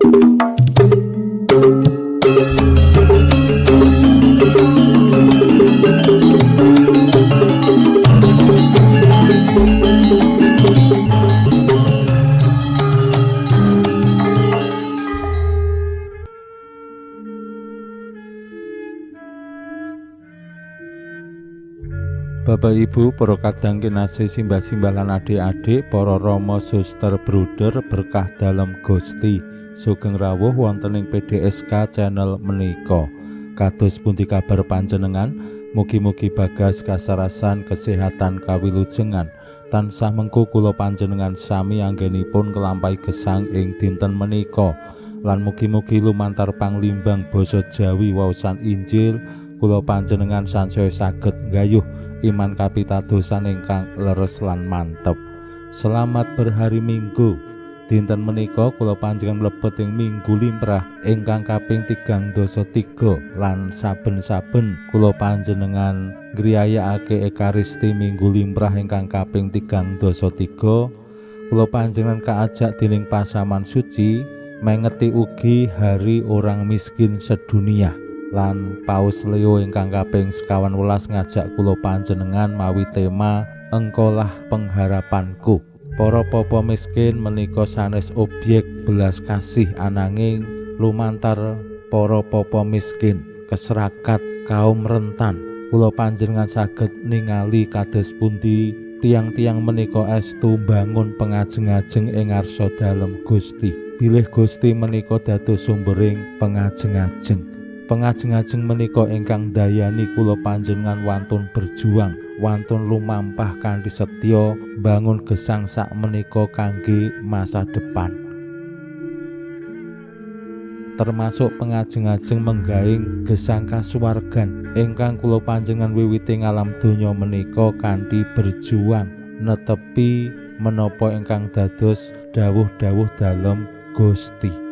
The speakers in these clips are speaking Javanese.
Bapak Ibu, para kadang kinasih, simbah-simbah lan adik-adik, para rama, suster, bruder, berkah dalem Gusti. Sugeng rawuh wonten ing PDSK channel menika. Kados pundi kabar panjenengan? Mugi-mugi bagas kasarasan kesehatan kawilujengan. Tansah mengku kula panjenengan sami anggenipun nglampahi gesang ing dinten menika. Lan mugi-mugi lumantar panglimbang basa Jawi waosan Injil kula panjenengan sansaya saged nggayuh iman kapitadosan ingkang leres lan mantep. Selamat berhari Minggu. Dinten menika kula panjenengan mlebet ing Minggu Limrah ingkang kaping 33 lan saben-saben kula panjenengan ngriyayakake Ekaristi Minggu Limrah ingkang kaping 33, kula panjenengan kaajak dening pasaman suci mengeti ugi hari orang miskin sedunia. Lan Paus Leo ingkang kaping 18 ngajak kula panjenengan mawi tema Engkolah Pengharapanku. Para popo miskin menika sanes objek belas kasih, ananging lumantar para popo miskin, keserakat, kaum rentan, kula panjenengan saged ningali kados pundi tiang-tiang menika estu mbangun pengajeng-ajeng ing ngarsa dalem Gusti. Bilih Gusti menika dados sumbering pengajeng-ajeng. Pengajeng-ajeng menika ingkang ndayani kula panjenengan wantun berjuang, wantun lumampah kanthi setya bangun gesang sak menika kangge masa depan. Termasuk pengajeng-ajeng menggaing gesang kasuwargan ingkang kula panjenengan wiwiti ngalam donya menika kanthi berjuang netepi menapa ingkang dados dawuh-dawuh dalem Gusti.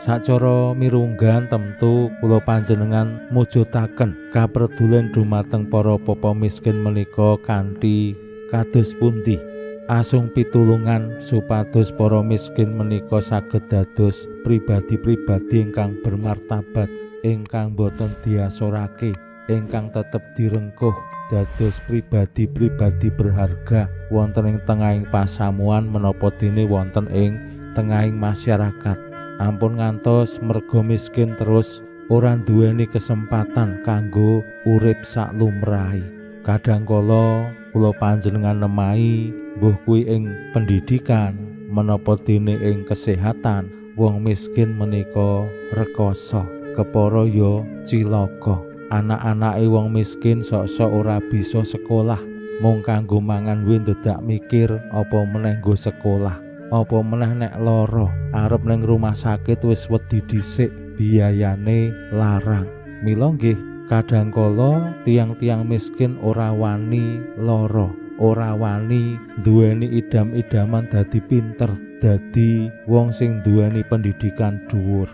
Sacara mirunggan tentu kula panjenengan mujudaken kapredulen dumateng para popo miskin menika kanthi kados pundi asung pitulungan supados para miskin menika saged dados pribadi-pribadi ingkang bermartabat, ingkang boten diasorake, ingkang tetep direngkuh dados pribadi-pribadi berharga wonten ing tengahing pasamuan menapa dene wonten ing tengahing masyarakat. Ampun ngantos mergo miskin terus ora duweni kesempatan kanggo urip sak lumrahe. Kadang kala kula panjenengan nemahi mbuh kuwi ing pendidikan menapa dene ing kesehatan, wong miskin menika rekoso, kepara ya cilaka. Anak-anake wong miskin sok-sok ora bisa sekolah, mung kanggo mangan kuwi ndedak mikir apa meneh nggo sekolah. Apa meneh nek lara arep ning rumah sakit wis wedi dhisik biayane larang. Mila nggih kadang kala tiang-tiang miskin ora wani lara, ora wani duweni idam-idaman dadi pinter, dadi wong sing duweni pendidikan dhuwur.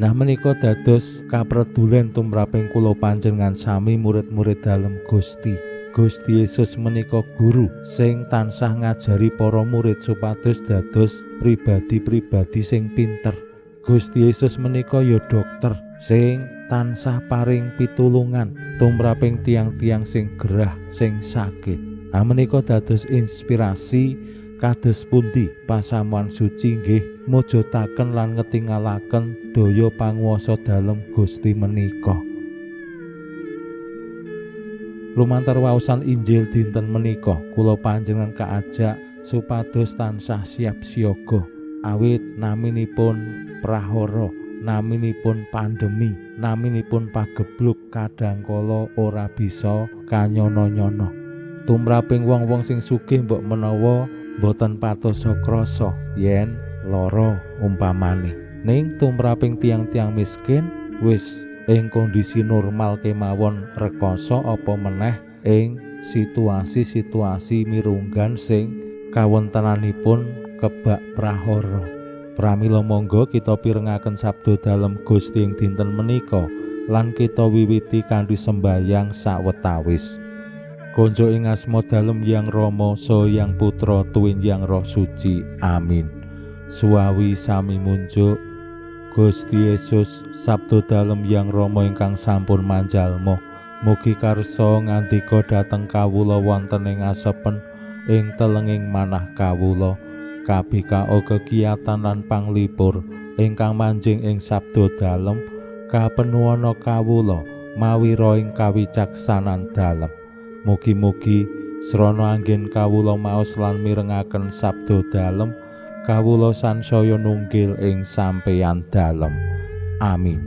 Nah menika dados kapredulen tumraping kula panjenengan sami murid-murid dalem Gusti. Gusti Yesus menika guru sing tansah ngajari para murid supados dados pribadi-pribadi sing pinter. Gusti Yesus menika ya dokter sing tansah paring pitulungan tumraping tiang-tiang sing gerah, sing sakit. Nah menika dados inspirasi kados pundi pasamuan suci nggih mujudaken lan ngetingalaken daya panguwasa dalem Gusti menika. Lumantar waosan Injil dinten menika kula panjenengan kaajak supados tansah siap siaga awit naminipun prahara, naminipun pandemi, naminipun pagebluk kadangkala ora bisa kanyono-nyono. Tumraping wong-wong sing sugih mbok menawa boten patosa krasa yen lara umpamane. Ning tumraping tiang-tiang miskin wis ing kondisi normal kemawon rekoso apa meneh ing situasi-situasi mirunggan sing kawontenanipun kebak prahara. Pramila monggo kita pirengaken sabda dalem Gusti ing dinten menika lan kita wiwiti kanthi sembayang sawetawis. Konjo ing asma dalem Yang Rama saha Yang Putra tuwin Yang Roh Suci. Amin. Suwawi sami munjuk. Gusti Yesus, sabda dalem Hyang Rama ingkang sampun manjalma, mugi karsa ngandika dhateng kawula wonten ing asepen ing telenging manah kawula. Kabikao kegiatan lan panglipur ingkang manjing ing sabda dalem kapenuwana kawula mawi roing kawicaksanan dalem. Mugi-mugi srana anggen kawula maos lan mirengaken sabda dalem, kawula sansaya nunggil ing sampeyan dalem. Amin.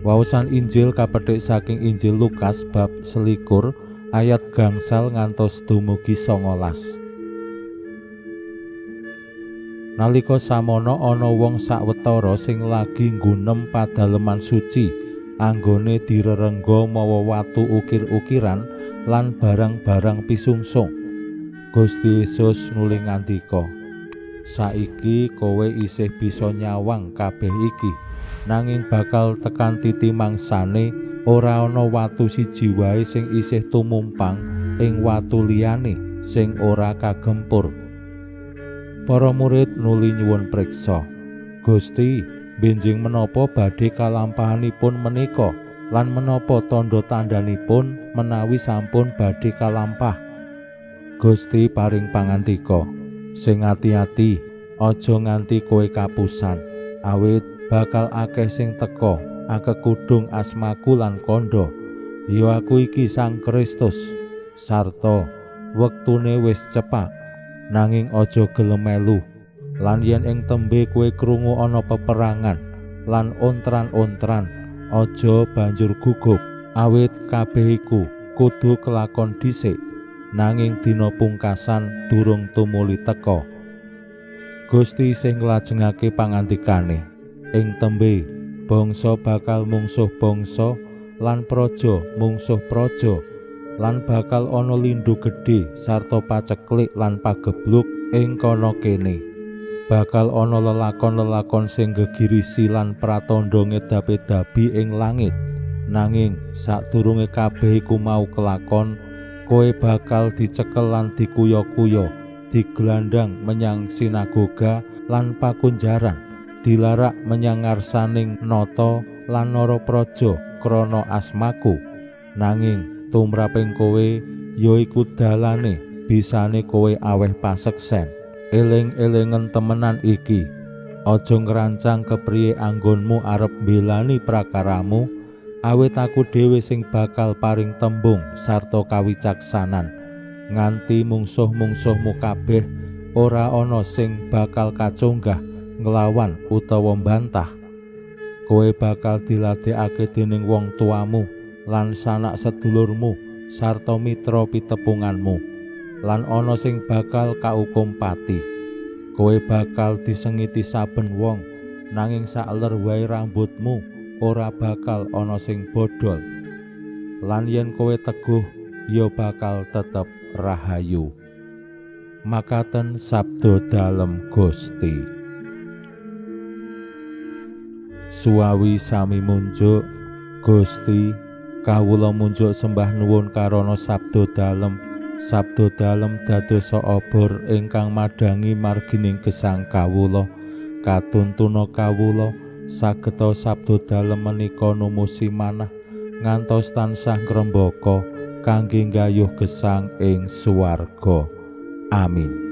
Waosan Injil kapethik saking Injil Lukas bab 21 ayat 5 ngantos dumugi 19. Nalika samono ana wong sawetara sing lagi nggunem padaleman suci, anggone direrengga mawa watu ukir-ukiran lan barang-barang pisungsung. Gusti Yesus nuli ngandika, "Saiki kowe isih bisa nyawang kabeh iki, nanging bakal tekan titi mangsane ora ana watu siji wae sing isih tumumpang ing watu liyane sing ora kagempur." Para murid nuli nyuwun priksa, "Gusti, benjing menapa badhe kalampahanipun menika lan menapa tandha tandhanipun menawi sampun badhe kalampah?" Gusti paring pangantika, "Sing ati-ati, aja nganti kowe kapusan, awit bakal akeh sing teka akekudung asmaku lan kandha, ya aku iki Sang Kristus, sarta wektune wis cepak. Nanging aja gelem melu. Lan yen ing tembe kowe krungu ana peperangan lan ontran-ontran, aja banjur gugup, awit kabeh iku kudu kelakon dhisik, nanging dina pungkasan durung tumuli teka." Gusti sing nglajengake pangandikane, ing tembe bangsa bakal mungsuh bangsa lan praja mungsuh praja, lan bakal ana lindhu gedhe sarta paceklik lan pagebluk ing kana kene. Bakal ana lelakon-lelakon sing gegirisi lan pratandha ngedapi-dabi ing langit. Nanging sadurunge kabeh iku mau kelakon, kowe bakal dicekel lan dikuya-kuya, digelandang menyang sinagoga lan pakunjaran, dilarak menyang ngarsaning nata lan narapraja krana asmaku. Nanging tumraping kowe ya iku dalane bisane kowe aweh paseksen. Eling-elengen temenan iki, aja ngrancang kepriye anggonmu arep mbelani prakaramu, awit aku dhewe sing bakal paring tembung sarta kawicaksanan, nganti mungsuh-mungsuhmu kabeh ora ana sing bakal kacunggah nglawan utawa mbantah. Kowe bakal diladekake dening wong tuamu lan sanak sedulurmu sarta mitra pitepunganmu, lan ana sing bakal kaukum pati. Kowe bakal disengiti saben wong, nanging sakler wae rambutmu ora bakal ana sing bodol. Lan yen kowe teguh, ya bakal tetep rahayu. Makaten sabda dalem Gusti. Suwawi sami munjuk, Gusti, kawula munjuk sembah nuwun karana sabda dalem. Sabda dalem dadosa obor ingkang madhangi margining gesang kawula. Katuntuna kawula sageta sabda dalem menika numusi manah ngantos tansah ngrembaka kangge nggayuh gesang ing swarga. Amin.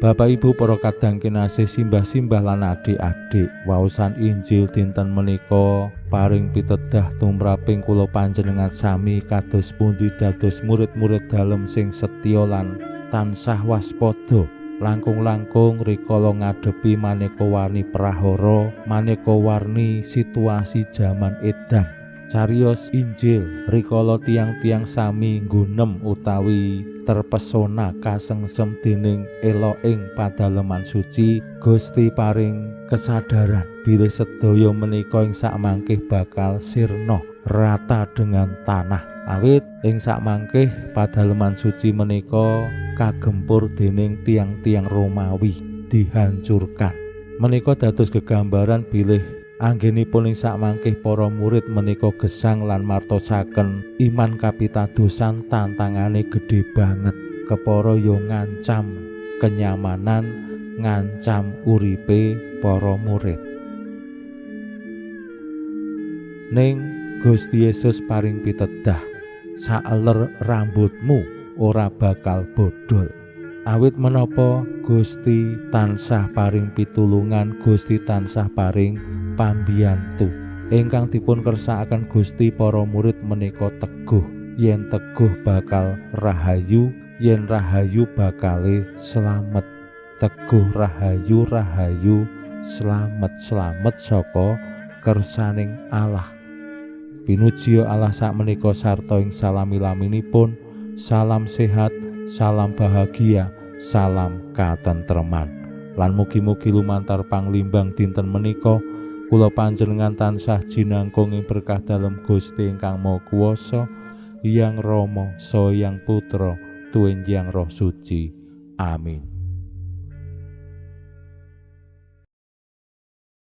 Bapak Ibu para kadang kinasih, simbah-simbah lan adik-adik, waosan Injil dinten menika paring pitedah tumraping kula panjenengan sami kados pundi dados murid-murid dalem sing setya lan tansah waspada, langkung-langkung rikala ngadepi maneka warni prahara, maneka warni situasi jaman edan. Cariyos Injil rikala tiang-tiang sami nggunem utawi terpesona kasengsem dening eloking padaleman suci, Gusti paring kesadaran bilih sedaya menika ing sakmangkih bakal sirna rata dengan tanah. Awit ing sakmangkih padaleman suci menika kagempur dening tiang-tiang Romawi, dihancurkan. Menika dados gegambaran bilih anggenipun ing sakmangkih para murid menika gesang lan martosaken iman kapitadosan tantangane gedhe banget. Kepara ya ngancam kenyamanan, ngancam uripe para murid. Ning Gusti Yesus paring pitedah, saeler rambutmu ora bakal bodol. Awit menapa Gusti tansah paring pitulungan, Gusti tansah paring pambiyantu. Ingkang dipun kersakaken Gusti para murid menika teguh. Yen teguh bakal rahayu, yen rahayu bakale slamet. Teguh rahayu, rahayu slamet, slamet saka kersaning Allah. Pinuji Allah sakmenika sarta ing salami-laminipun. Salam sehat, salam bahagia, salam katentreman. Lan mugi-mugi lumantar panglimbang dinten menika kula panjenengan tansah jinangkung ing berkah dalem Gusti ingkang Maha Kuwasa, Hyang Rama, Saha Hyang Putra, Tuwin Hyang Roh Suci. Amin.